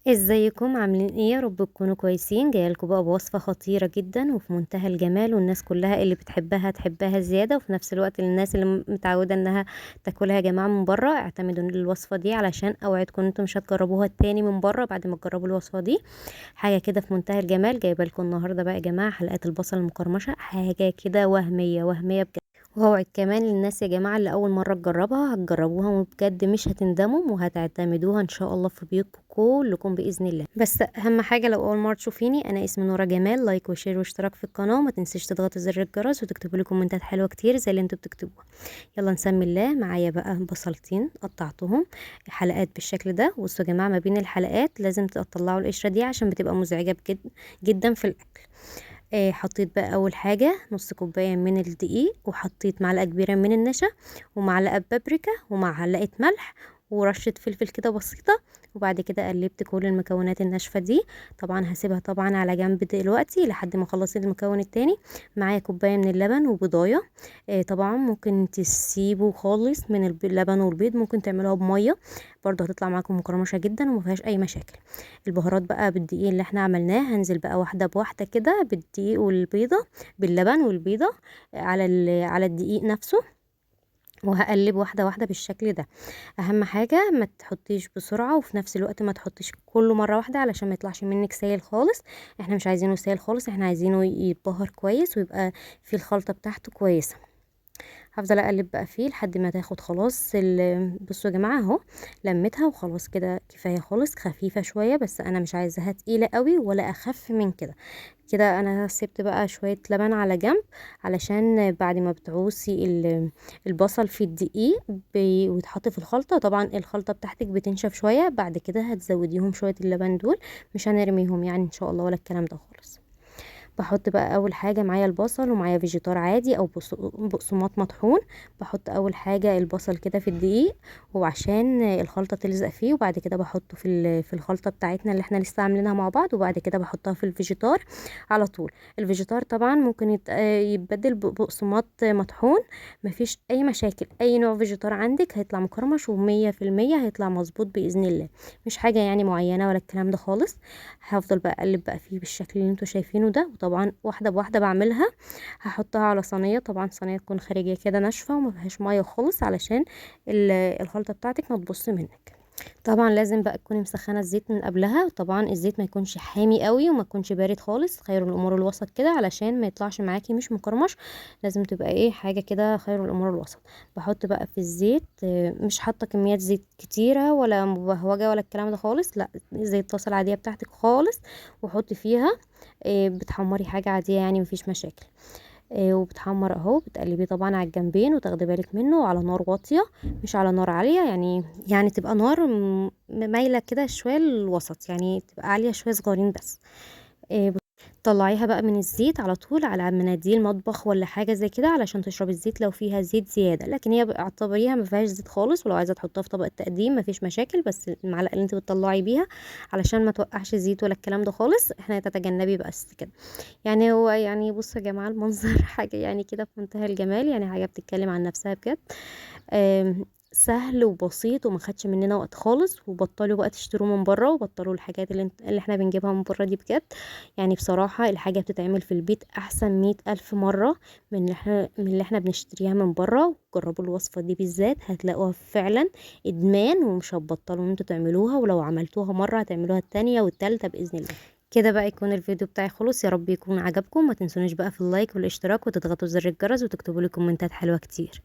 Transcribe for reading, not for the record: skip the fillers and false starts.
ازيكم عاملين ايه؟ يا رب تكونوا كويسين. جاية لكم بقى بوصفه خطيرة جدا وفي منتهى الجمال، والناس كلها اللي بتحبها تحبها زيادة، وفي نفس الوقت الناس اللي متعوده انها تاكلها يا جماعة من بره اعتمدوا الوصفة دي، علشان اوعدكم انتم مش هتجربوها تاني من بره بعد ما تجربوا الوصفة دي. حاجة كده في منتهى الجمال. جايبه لكم النهارده بقى يا جماعة حلقات البصل المقرمشه، حاجة كده وهمية وهمية بجد. وهوعد كمان للناس يا جماعة اللي اول مرة تجربها هتجربوها وبجد مش هتندموا وهتعتمدوها ان شاء الله في بيوتكم كلكم باذن الله. بس اهم حاجة لو اول مرة تشوفيني، انا اسمي نورة جمال، like و share واشتراك في القناة، وما تنسيش تضغطي زر الجرس وتكتبوا لي كومنتات حلوة كتير زي اللي انتوا بتكتبوها. يلا نسمي الله. معايا بقى بصلتين قطعتهم حلقات بالشكل ده. بصوا يا جماعة ما بين الحلقات لازم تطلعوا القشرة دي عشان بتبقى مزعجة بجد جدا في الاكل. حطيت بقى اول حاجة نص كوباية من الدقيق، وحطيت معلقه كبيرة من النشا، ومعلقة بابريكا، ومعلقة ملح، ورشه فلفل كده بسيطة. وبعد كده قلبت كل المكونات الناشفه دي. طبعا هسيبها طبعا على جنب دلوقتي لحد ما اخلص المكون التاني. معايا كوباية من اللبن وبيضايه. طبعا ممكن تسيبه خالص من اللبن والبيض، ممكن تعملوها بميه برضه، هتطلع معاكم مقرمشه جدا وما فيهاش اي مشاكل. البهارات بقى بالدقيق اللي احنا عملناه، هنزل بقى واحدة بواحدة كده بالدقيق والبيضة، باللبن والبيضة على الدقيق نفسه، وهقلب واحدة واحدة بالشكل ده. اهم حاجة ما تحطيش بسرعة، وفي نفس الوقت ما تحطيش كله مرة واحدة علشان ما يطلعش منك سايل خالص. احنا مش عايزينه سايل خالص، احنا عايزينه يتبهر كويس ويبقى في الخلطة بتاعته كويسة. هفضل اقلب بقى فيه لحد ما تاخد خلاص. بصوا يا جماعة اهو لميتها وخلاص كده كفاية خالص. خفيفة شوية بس انا مش عايزاها تقيلة قوي ولا اخف من كده. كده انا سبت بقى شوية لبن على جنب علشان بعد ما بتعوصي البصل في الدقيق ويتحط في الخلطة، طبعا الخلطة بتاعتك بتنشف شوية، بعد كده هتزوديهم شوية اللبن دول، مش هنرميهم يعني ان شاء الله ولا الكلام ده خالص. بحط بقى اول حاجة معايا البصل، ومعايا فيجيتار عادي او بقسماط مطحون. بحط اول حاجة البصل كده في الدقيق وعشان الخلطة تلزق فيه، وبعد كده بحطه في الخلطة بتاعتنا اللي احنا لسه عاملينها مع بعض، وبعد كده بحطها في الفيجيتار على طول. الفيجيتار طبعا ممكن يتبدل بقسماط مطحون، مفيش اي مشاكل. اي نوع فيجيتار عندك هيطلع مقرمش ومية في المية هيطلع مظبوط باذن الله، مش حاجة يعني معينة ولا الكلام ده خالص. هفضل بقى اقلب بقى فيه بالشكل اللي انتوا شايفينه ده، طبعا واحدة بواحدة بعملها. هحطها على صينية، طبعا صينية تكون خارجية كده ناشفة وما فيهاش مية خالص علشان الخلطة بتاعتك ما تبص منك. طبعا لازم بقى تكوني مسخنه الزيت من قبلها، وطبعا الزيت ما يكونش حامي قوي وما يكونش بارد خالص، خير الامور الوسط كده علشان ما يطلعش معاكي مش مقرمش. لازم تبقى حاجة كده خير الامور الوسط. بحط بقى في الزيت، مش حاطه كميات زيت كتيرة ولا مبهوجه ولا الكلام ده خالص، لا زي الطاسه العادية بتاعتك خالص، وحطي فيها، بتحمري حاجة عادية يعني مفيش مشاكل. وبتحمر اهو، بتقلبيه طبعا على الجنبين وتاخدي بالك منه، على نار واطية مش على نار عالية، يعني تبقى نار مايلة كده شوية للوسط، يعني تبقى عالية شوية صغيرين بس. طلعيها بقى من الزيت على طول على مناديل مطبخ ولا حاجة زي كده علشان تشرب الزيت لو فيها زيت زيادة، لكن هي اعتبريها ما فيهاش زيت خالص. ولو عايزه تحطها في طبق التقديم ما فيش مشاكل، بس المعلقة اللي انت بتطلعي بيها علشان ما توقعش زيت ولا الكلام ده خالص، احنا تتجنبي بس كده. بصوا يا جماعة المنظر حاجة كده في منتهى الجمال، حاجة بتتكلم عن نفسها بجد. سهل وبسيط وما خدش مننا وقت خالص. وبطلوا بقى تشتروا من بره، وبطلوا الحاجات اللي احنا بنجيبها من بره دي بجد. بصراحة الحاجة بتتعمل في البيت احسن 100,000 مرة من اللي احنا بنشتريها من بره. جربوا الوصفة دي بالذات هتلاقوها فعلا ادمان، ومش هتبطلوا ان انتوا تعملوها، ولو عملتوها مرة هتعملوها التانية والتالتة بإذن الله. كده بقى يكون الفيديو بتاعي خلص، يا رب يكون عجبكم. ما تنسونيش بقى في اللايك والاشتراك، وتضغطوا زر الجرس، وتكتبوا لي كومنتات حلوة كتير.